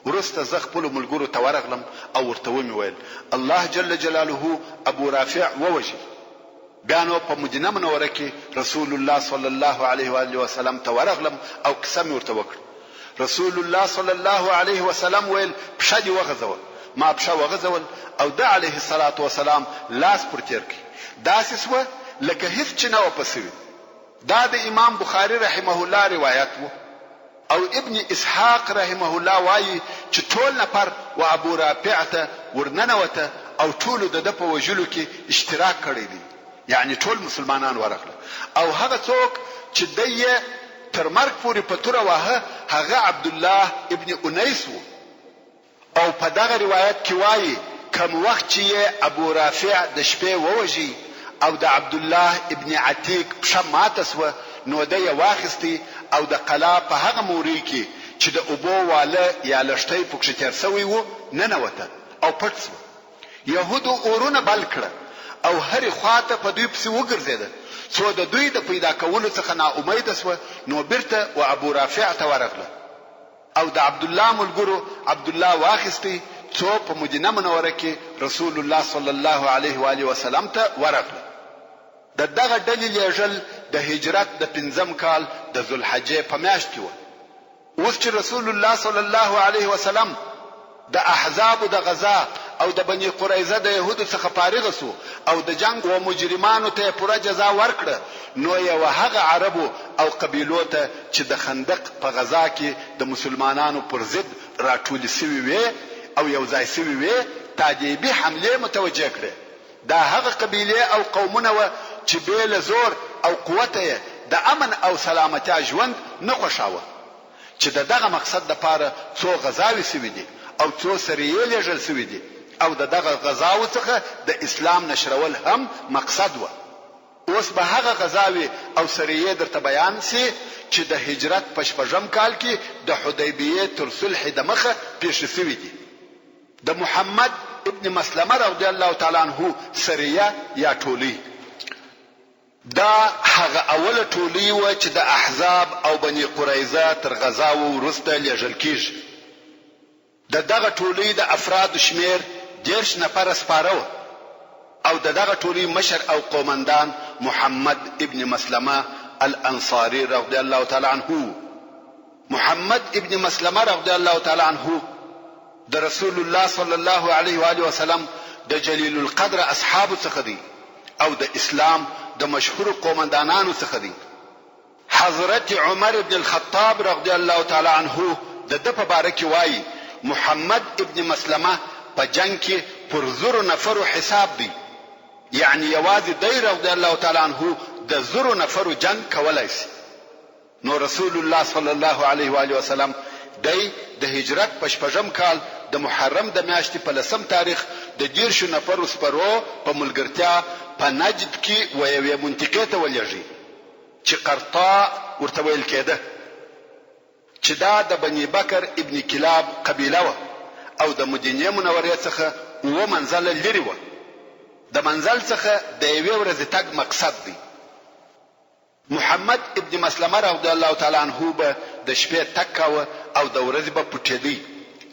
وروسته زه خپلو ملګرو ته ورغلم او ورته ومې ویل، الله جل جلاله ابو رافع ووژی. بیا نو په مدینه منوره کې رسول الله صلی الله علیه و آله وسلم ته ورغلم او قصه مې ورته وکړه. رسول الله صلی الله علیه وسلم ویل، پښه دې وغځوه. ما پښه وغځول او ده علیه الصلوة والسلام لاس پر تېر کړ. داسې شوه لکه هیڅ چې نه وه په شوي. دا د امام بخاري رحمه الله روایت وو. او ابن اسحاق رحمه الله وايي چې ټول نفر و ابو رافع ته ورننوته او ټولو دده په وژلو کې اشتراک کړی دی یعنی ټول مسلمانان ورغله او هغه څوک چې دی یې تر مرګ پورې په توره واهه هغه عبدالله ابن انیس وو. او په دغه روایت کې وايي، کوم وخت چې یې ابو رافع د شپې ووژی او د عبدالله ابن عتیق پښه ماته شوه نو دی یې واخیستی او د قلا په هغه مورۍ کې چې د اوبو واله یا لښتی پکښې تېر شوی وو ننوته او پټ شو. یهودو اورونه بل کړه او هرې خوا ته په دوی پسې وګرځېده څو د دوی د پیدا کولو څخه نا امیده شوه نو بیرته و ابو رافع ته ورغله. او د عبدالله ملګرو عبدالله واخیستی څو په مدینه منوره کې رسول الله صلی الله علیه و آله وسلم ته ورغله. د دغه ډلې لېږل د هجرت د پنځم کال د ذوالحجې په میاشت کې وه. اوس چې رسول الله صلی الله علیه وسلم د احزابو د غزا او د بني قریظه د یهودو څخه فارغ شو او د جنګ و مجرمانو ته یې پوره جزا ورکړه نو یې و هغه عربو او قبیلو ته چې د خندق په غزا کې د مسلمانانو پر ضد راټولې شوي وې او یو ځای شوي وې تادیبي حملې متوجه کړې. دا هغه قبیلې او قومونه وه چې بې له زور او قوته یې د امن او سلامتیا ژوند نه خوښاوه. چې د دغه مقصد لپاره څو غزاوې شوې دي او څو سریې لېږل شوې دي او د دغه غزاوو څخه د اسلام نشرول هم مقصد وه. اوس به هغه غزاوې او سریې درته بیان شي چې د هجرت په شپږم کال کې د حدیبیې تر صلحې دمخه پېښې شوې دي. د محمد ابن مسلمه رضی الله تعالی عنه سریه یا ټولۍ. دا هغه اوله ټولۍ وه چې د احزاب او بني قریظه تر غزاوو وروسته لېږل کېږي. د دغه ټولۍ د افرادو شمېر 30 نفره سپاره وه او د دغه ټولۍ مشر او قومندان محمد ابن مسلمه الانصاري رضی الله تعالی عنه وو. محمد ابن مسلمه رضی الله تعالی عنه د رسول الله صلی الله علیه و آله وسلم د جلیل القدر اصحابو څخه دی او د اسلام د مشهورو قومندانانو څخه دی. حضرت عمر ابن الخطاب رضی الله تعالی عنه د ده په باره کې وايي، محمد ابن مسلمه په جنګ کې پر زرو نفرو حساب دی، یعنې یوازې دی رضی الله تعالی عنه د زرو نفرو جنګ کولای شي. نو رسول الله صلی الله علیه و آله وسلم دی د هجرت په شپږم کال د محرم د میاشتې په لسم تاریخ د دیرشو نفرو سپرو په ملګرتیا په نجد کې و یوې منطقې ته ولیږی چې قرطاء ورته ویل کیده چې دا د بني بکر ابن کلاب قبیله وه او د مدینې منورې څخه اووه منزله لرې وه د منزل څخه د یوې ورځې تګ مقصد دی. محمد ابن مسلمه رضی الله تعالی عنه به د شپې تګ کاوه او د ورځې به پټېدی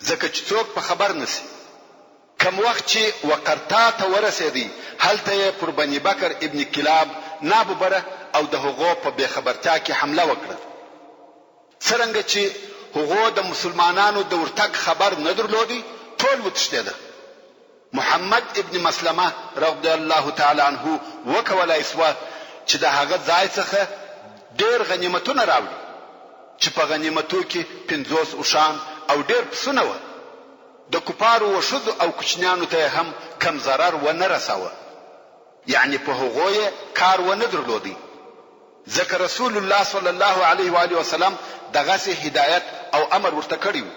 ځکه چې څوک په خبر نه شي. کوم وخت چې وقرطا ته ورسېدی هلته یې پر بني بکر ابن کلاب ناببره او د هغو په بې خبرتیا کې حمله وکړه. څرنګه چې هغو د مسلمانانو د ورتګ خبر نه درلودی ټول وتښتېده. محمد ابن مسلمه رضی الله تعالی عنه وکولای شوه چې د هغه ځای څخه ډېر غنیمتونه راوړي چې په غنیمتو کې 50 اوښان او ډېر پسونه وه. د کفارو و ښځو او کوچنیانو ته یې هم کم ضرر ونه رساوه، یعنې په هغو یې کار ونه درلودی، ځکه رسول الله صلی الله علیه و آله وسلم دغسې هدایت او امر ورته کړی وو.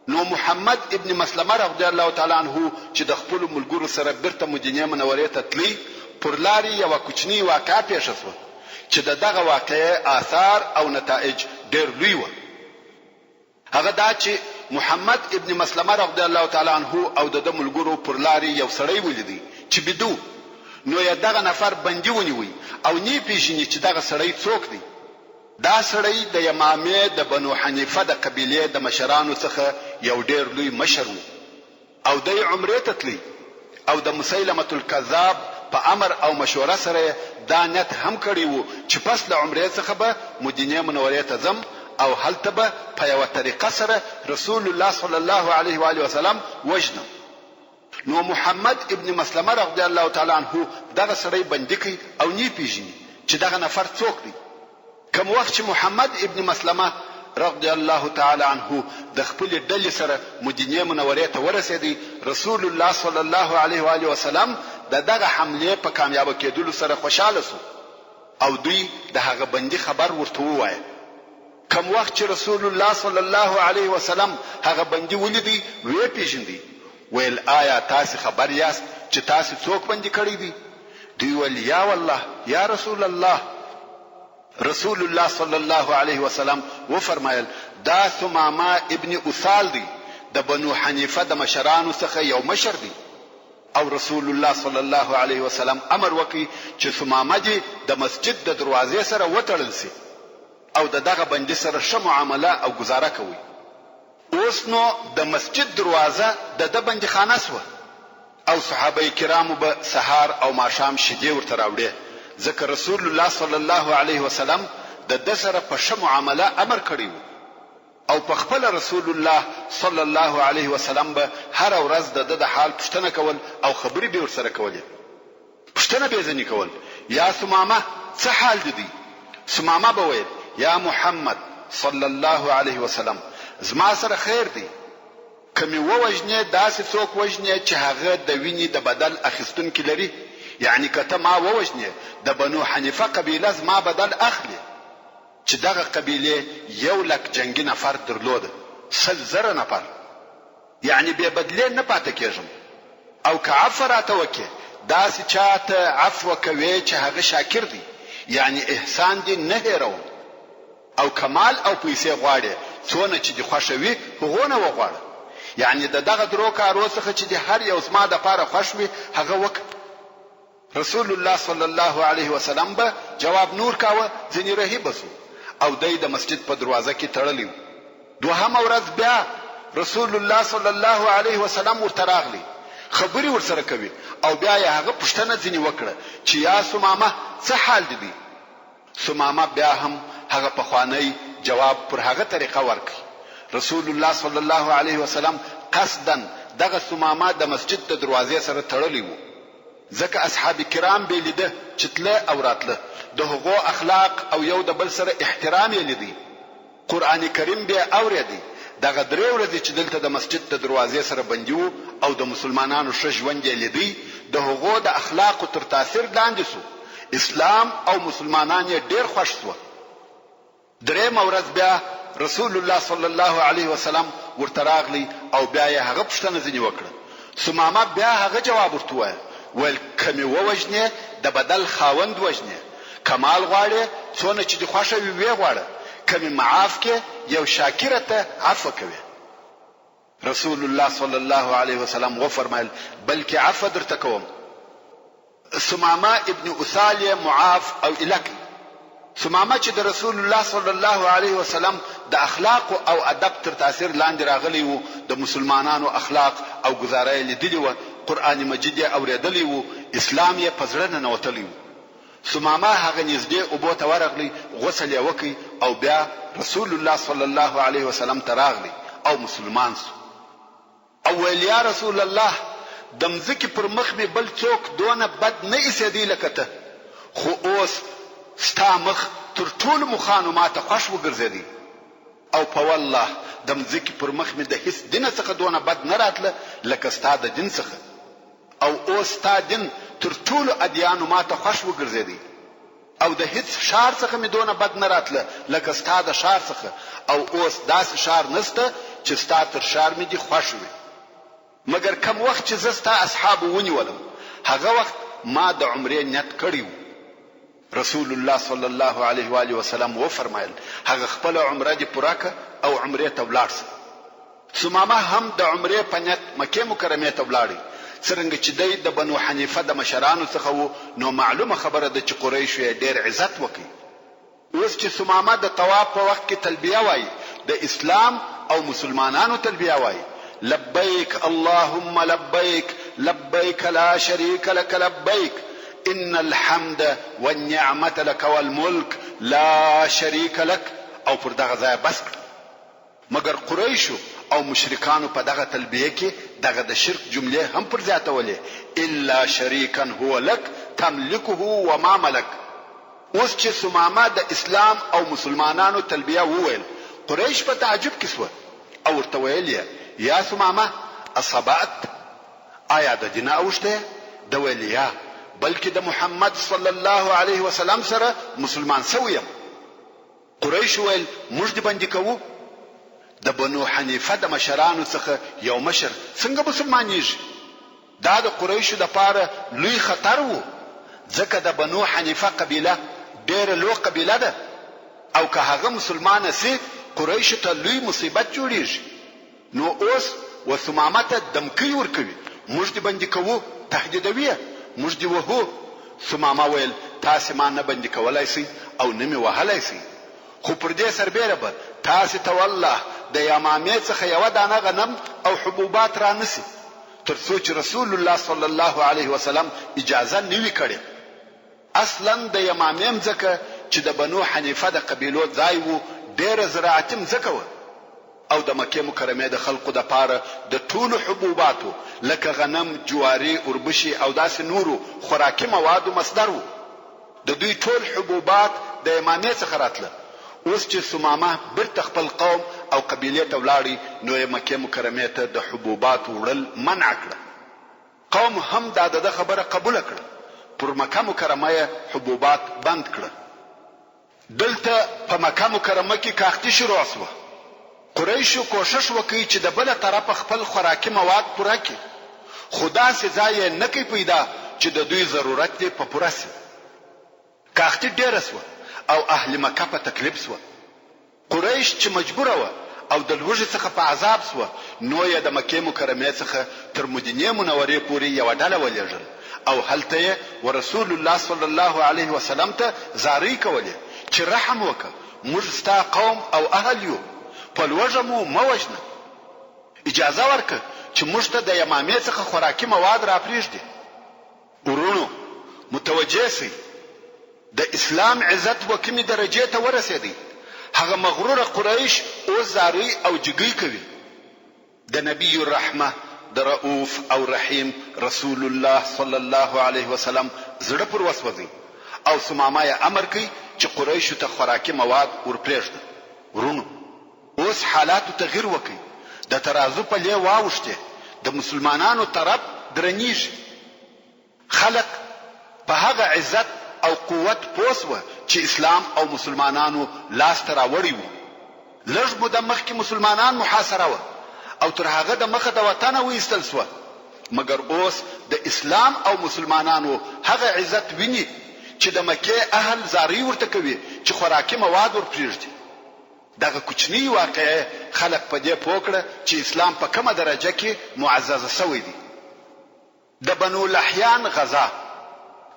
نو محمد ابن مسلمه رضی الله تعالی عنه چې د خپلو ملګرو سره بیرته مدینې منورې ته تلی، پر لارې یوه کوچنۍ واقعه پېښه شوه چې د دغه واقعې آثار او نتایج ډېر لوی وه. هغه دا چې محمد ابن مسلمه رضی الله تعالی عنه او د ده ملګرو پر لارې یو سړی ولیدی چې بیده و، نو یې دغه نفر بندي ونیوی او نۀ پېژني چې دغه سړی څوک دی. دا سړی د یمامې د بنو حنیفه د قبیلې د مشرانو څخه یو ډېر لوی مشر و. او دی عمرې ته تلی او د مسیلمة الکذاب په امر او مشوره سره یې دا نیت هم کړی وو چې پس له عمرې څخه به مدینې منورې ته ځم او هلته به په یوه طریقه سره رسول الله صلی الله علیه و آله وسلم وژنم. نو محمد ابن مسلمه رضی الله تعالی عنه دغه سړی بندي کړ او نۀ پېژني چې دغه نفر څوک دی. کوم وخت چې محمد ابن مسلمه رضی الله تعالی عنه د خپلې ډلې سره مدینې منورې ته ورسېدی، رسول الله صلی الله علیه و آله وسلم د دغه حملې په کامیابه کېدلو سره خوشحاله شو او دوی د هغه بندي خبر ورته ووایه. کوم وخت چې رسول الله صلی الله علیه وسلم هغه بندي ولیدی، ویې پېژندی، ویل، آیا تاسې خبر یاست چې تاسې څوک بندي کړی دی؟ دوی ویل، یا والله یا رسول الله! رسول الله صلی الله علیه وسلم وفرمایل، دا ثمامه ابن اثال دی، د بنو حنیفه د مشرانو څخه یو مشر دی. او رسول الله صلی الله علیه وسلم امر وکړ چې ثمامه دې د مسجد د دروازې سره وتړل شي او د دغه بندي سره ښه معامله او ګزاره کوئ. اوس نو د مسجد دروازه د ده بندیخانه شوه او صحابه کرامو به سهار او ماښام شیدې ورته راوړې، ځکه رسول الله صلی الله علیه وسلم د ده سره په ښه معامله امر کړی وو او په خپله رسول الله صلی الله علیه وسلم به هره ورځ د ده د حال پوښتنه کول او خبرې به یې ورسره کولې. پوښتنه به یې ځنې کول، یا ثمامه څه حال دې دی؟ ثمامه به ویل، یا محمد صلی الله علیه وسلم زما سره خیر دی، که مې ووژنې داسې څوک وژنې چې هغه د وینې د بدل اخیستونکي لري، یعنې که ته ما ووژنې د بنو حنیفه قبیله زما بدل اخلي، چې دغه قبیلې یو لک جنګي نفر درلوده، 100,000 نفر. یعنې بې بدلې نه پاتې کېږم او که عفوه راته وکړې داسې چا ته عفوه کوې چې هغه شاکر دی یعنې احسان دې نه هېروم او که مال او پیسې غواړې څونه چې دې خوښه وي هغونه وغواړه یعنې د دغه درو کارو څخه چې دې هر یو زما دپاره خوښ وي هغه وکړه. رسول الله صلی الله علیه وسلم به جواب نور کاوه ځنې رهي به شو او دی د مسجد په دروازه کې تړلی و. دوهمه ورځ بیا رسول الله صلی الله علیه وسلم ورته راغلی خبرې ورسره کوي او بیا یې هغه پوښتنه ځنې وکړه چې یا ثمامه څه حال دې دی؟ ثمامه بیا هم هغه پخوانی جواب پر هغه طریقه ورکړ. رسول الله صلی الله علیه وسلم قصداً دغه ثمامه د مسجد د دروازې سره تړلی و. ځکه اصحاب کرام بې لیده چې تله او راتله، د هغو اخلاق او یو د بل سره احترام یې لیدی، قرآن کریم بې اورېدی، دغه درې ورځې چې دلته د مسجد د دروازې سره بندي وو او د مسلمانانو ښه ژوند یې لیدی، د هغو د اخلاقو تر تاثیر لاندې شو، اسلام او مسلمانان یې ډېر خوښ شوه. درېیمه ورځ بیا رسول الله صلی الله علیه وسلم ورته راغلی او بیا یې هغه پوښتنه ځینې وکړه. ثمامه بیا هغه جواب ورته وویل، ویل که مې ووژنې د بدل خاوند وژنې، که مال غواړې څونه چې دې خوښه وي ویې غواړه، که مې معاف کړې یو شاکره ته عفوه کوې. رسول الله صلی الله علیه وسلم وفرمایل، بلکې عفوه درته کوم. ثمامه ابن اثال یې معاف او ایله کړ. ثمامه چې د رسول الله صلی الله علیه وسلم د اخلاقو او ادب تر تاثیر لاندې راغلی وو، د مسلمانانو اخلاق او ګزاره یې لیدلي وه، قرآن مجید یې اورېدلی وو، اسلام یې په زړه ننوتلی وو. ثمامه هغه نږدې اوبو ته ورغلی، غسل یې وکړ او بیا رسول الله صلی الله علیه وسلم ته راغلی او مسلمان شو. او ویل یا رسول الله د مځکې پر مخ مې بل څوک دونه بد نه ایسېدی لکه ته، خو اوس ستا مخ تر ټولو مخانو ماته خوښ وګرځېدی او په والله د مځکې پر مخ مې د هیڅ دینه څخه دونه بد نه راتله لکه ستا د دین څخه او اوس ستا دین تر ټولو ادیانو ماته خوښ وګرځېدی. او د هیڅ ښار څخه مې دونه بد نه راتله لکه ستا د ښار څخه او اوس داسې ښار نشته چې ستا تر ښار مې دې خوښ وي. مګر کوم وخت چې زه ستا اصحابو ونیولم هغه وخت ما د عمرې نیت کړی وو. رسول الله صلی الله علیه و آله وسلم وفرمایل، هغه خپله عمره دې پوره کړه او عمرې ته ولاړ شه. ثمامه هم د عمرې په نیت مکې مکرمې ته ولاړی، څرنګه چې دی د بنو حنیفه د مشرانو څخه وو نو معلومه خبره ده چې قریشو یې ډېر عزت وکړ. اوس چې ثمامه د طواف په وخت کې تلبیه وايي، د اسلام او مسلمانانو تلبیه وايي، لبیک اللهم لبیک، لبیک لا شریک لک لبیک، ان الحمد والنعمة لک والملک لا شریک لک او پر دغه ځای بس کړه. مګر قریشو او مشرکانو په دغه تلبیه کې دغه د شرک جملې هم پر زیاتولې، الا شریکا هو لک تملکه وما ملک. اوس چې ثمامه د اسلام او مسلمانانو تلبیه وویل، قریش په تعجب کې شوه او ورته ویل یې، یا ثمامه اصبأت؟ آیا د دینه اوښتی یې؟ ده ویل، یا، بلکې د محمد صلی الله علیه وسلم سره مسلمان شوی یم. قریشو ویل، موږ دې بندي کوو؟ د بنو حنیفه د مشرانو څخه یو مشر څنګه مسلمانیږي؟ دا د قریشو لپاره لوی خطر وو، ځکه د بنو حنیفه قبیله ډیره لو قبیله ده او که هغه مسلمانه شي قریشو ته لوی مصیبت جوړیږي. نو اوس و ثمامه ته دمکۍ ورکوي، موږ دې بندي کوو، تهدیدوي یې، موږ دې وهو. ثمامه ویل، تاسې ما نه بندي کولای شئ او نه مې وهلای شئ، خو پر دې سربېره به تاسې ته والله د یمامې څخه یوه دانه غنم او حبوبات را نه شي، تر څو چې رسول الله صلی الله علیه وسلم اجازه نه وي کړې. اصلاً د یمامې مځکه چې د بنو حنیفه د قبیلو ځای وو، ډېره زراعتي مځکه وه او د مکې مکرمې د خلقو دپاره د ټولو حبوباتو لکه غنم، جواري، اوربشې او داسې نورو خوراکي موادو مصدر وو. د دوی ټول حبوبات د یمامې څخه راتله. اوس چې ثمامه بیرته خپل قوم او قبیلې ته ولاړی نو یې مکې مکرمې ته د حبوباتو وړل منع کړه. قوم هم دا د ده خبره قبوله کړه، پر مکه مکرمه یې حبوبات بند کړه. دلته په مکه مکرمه کې کاختي شروع شوه، قریشو کوښښ وکړ چې د بله طرفه خپل خوراکي مواد پوره کړي، خو داسې ځای یې نه کړ پیدا چې د دوی ضرورت دې په پوره شي. کاختي ډېره شوه او اهل مکه په تکلیف شوه. قریش چې مجبوره وه او د لوږې څخه په عذاب شوه نو یې د مکې مکرمې څخه تر مدینې منورې پورې یوه ډله ولېږل او هلته یې ورسول الله صلی الله علیه وسلم ته زارۍ کولې چې رحم وکړه موږ ستا قوم او اهل یو په لوږه مو مه وژنه اجازه ورکړه چې موږ ته د یمامې څخه خوراکي مواد راپرېږدي. وروڼو! متوجه شئ! د اسلام عزت و کومې درجې ته ورسېدی، هغه مغروره قریش اوس زارۍ او جګۍ کوي. د نبی الرحمة د رؤف او رحیم رسول الله صلی الله علیه وسلم زړه پر وسوځی او ثمامه یې امر کړ چې قریشو ته خوراکي مواد ورپرېږده. وروڼو! اوس حالاتو تغیر وکړ، د ترازو پلې واوښتې، د مسلمانانو طرف درنیږي. خلق په هغه عزت او قوت پوه شوه چې اسلام او مسلمانانو لاس ته راوړی وو. لږ موده مخکې مسلمانان محاصره وه او تر هغه د مخه د وطنه وایستل شوه، مګر اوس د اسلام او مسلمانانو هغه عزت ویني چې د مکې اهل زارۍ ورته کوي چې خوراکي مواد ورپرېږدي. دغه کوچنۍ واقعې خلق په دې پوه کړه چې اسلام په کومه درجه کې معزز شوی دی. د بنو لحیان غزا،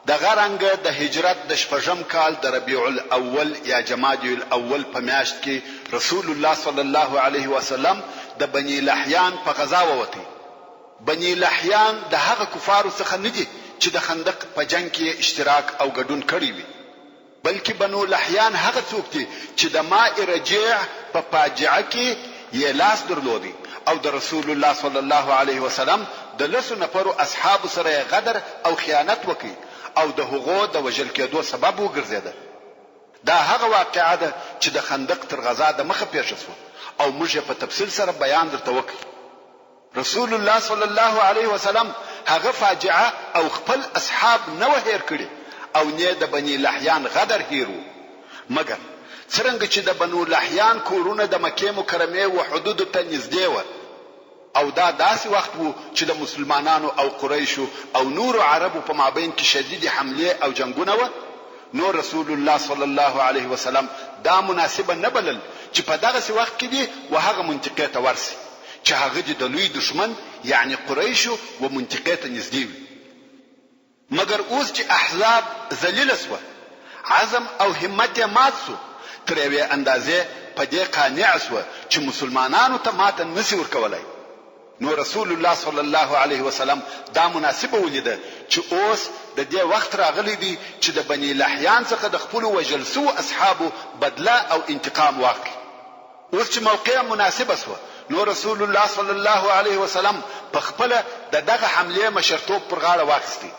دغه رنګه د هجرت د شپږم کال د ربیع الاول یا جمادی الاول په میاشت کې رسول الله صلی الله علیه وسلم د بني لحیان په غزا ووتی. بني لحیان د هغه کفارو څخه نه دي چې د خندق په جنګ کې یې اشتراک او ګډون کړی وي. بلکې بنو لحیان هغه څوک دي چې د ماء رجیع په فاجعه کې یې لاس درلود او د رسول الله صلی الله علیه وسلم د لسو نفرو اصحابو سره یې غدر او خیانت وکړ او د هغو د وژل کېدو سبب وګرځېده. دا هغه واقعه ده چې د خندق تر غزا د مخه پېښه شوه او موږ یې په تفصیل سره بیان درته وکړ. رسول الله صلی الله علیه وسلم هغه فاجعه او خپل اصحاب نه وه هېر کړي او نۀ د بني لحیان غدر هېر وو، مګر څرنګه چې د بنو لحیان کورونه د مکې مکرمې و حدودو ته نزدې وه. او دا داسې وخت وو چې د مسلمانانو او قریشو او نورو عربو په مابین کې شدیدې حملې او جنګونه وه، نو رسول الله صلی الله علیه وسلم دا مناسبه نه بلل چې په دغسې وخت کې دې و هغه منطقې ته ورشي چې هغه دې د لوی دښمن یعنې قریشو و منطقې ته نږدې وي. مګر اوس چې احزاب ذلیله شوه، عزم او همت یې مات شو، تر یوې اندازې په دې قانع شوه چې مسلمانانو ته ماته نه شي ورکولای، نو رسول الله صلی الله علیه وسلم دا مناسبه ولیده چې اوس د دې وخت راغلی دی چې د بني لحیان څخه د خپلو وژل شوو اصحابو بدله او انتقام واخلي. اوس چې موقع مناسبه شوه نو رسول الله صلی الله علیه وسلم په خپله د دغه حملې مشرتوب پر غاړه واخیستی،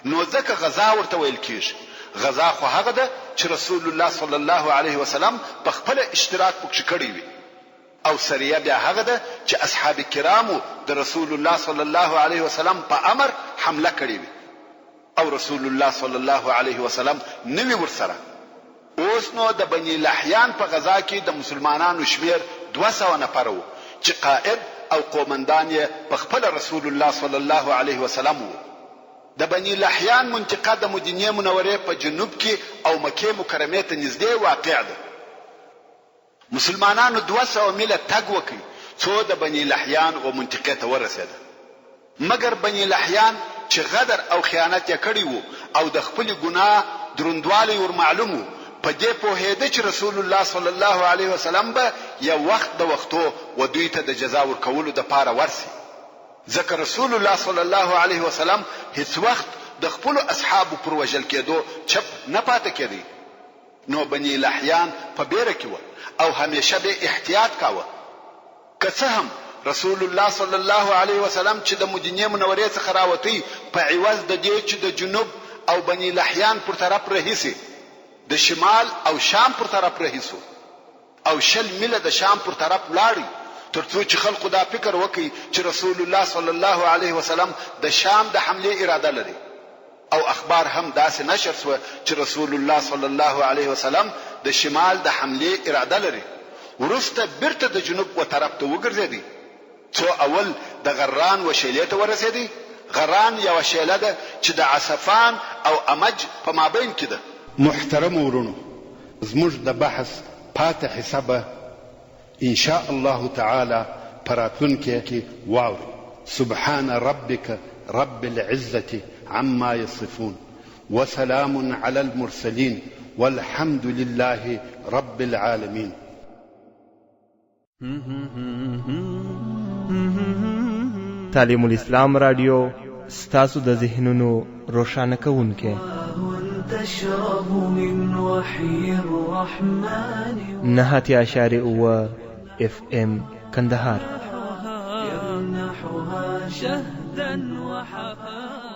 نو ځکه غزا ورته ویل کیږي، غزا خو هغه ده چې رسول الله صلی الله علیه وسلم په خپله اشتراک پکښې کړی وي او سریه بیا هغه ده چې اصحاب کرامو د رسول الله صلی الله علیه وسلم په امر حمله کړې وي. او رسول الله صلی الله علیه وسلم نه وي ورسره. اوس نو د بني لحیان په غزا کې د مسلمانانو شمېر 200 نفره وو چې قائد او قومندان یې په خپله رسول الله صلی الله علیه وسلم وو. د بني لحیان منطقه د مدینې منورې په جنوب کې او مکې مکرمې ته نږدې واقع ده. مسلمانانو 200 میله تګ وکړ څو د بني لحیان و منطقې ته ورسېده. مګر بني لحیان چې غدر او خیانت یې کړی وو او د خپلې ګناه دروندوالی ور معلوم وو، په دې پوهېده چې رسول الله صلی الله علیه وسلم به یو وخت د وختو و دوی ته د جزا ورکولو دپاره ورشي، ځکه رسول الله صلی الله علیه وسلم هیڅ وخت د خپلو اصحابو پر وژل کېدو چپ نه پاته کېدی. نو بني لحیان په بېره کې وه او همېشه بې احتیاط کاوه. که څه هم رسول الله صلی الله علیه وسلم چې د مدینې منورې څخه راوتی په عوض د دې چې د جنوب او بني لحیان پر طرف رهي شي د شمال او شام پر طرف رهي شو او 20 میله د شام پر طرف ولاړی تر څو چې خلقو دا فکر وکړي چې رسول الله صلی الله علیه وسلم د شام د حملې اراده لري. او اخبار هم داسې نشر شوه چې رسول الله صلی الله علیه وسلم د شمال د حملې اراده لري، وروسته بیرته د جنوب و طرف ته وګرځیدی څو اول د غران و شیلې ته ورسیدی، غران یوه شیله ده چې د عسفان او امج په مابین کې ده. محترمو وروڼو زموږ د بحث پاته حصه به ان شاء الله تعالی په راتلونکې کې واورئ. سبحان ربک رب العزة عما يصفون وسلام علی المرسلین والحمد لله رب العالمین. تعلیم الاسلام رادیو ستاسو د ذهنونو روښانه کوونکی. 89.7 اف ام کندهار. يمنحها شهدا وحفاء.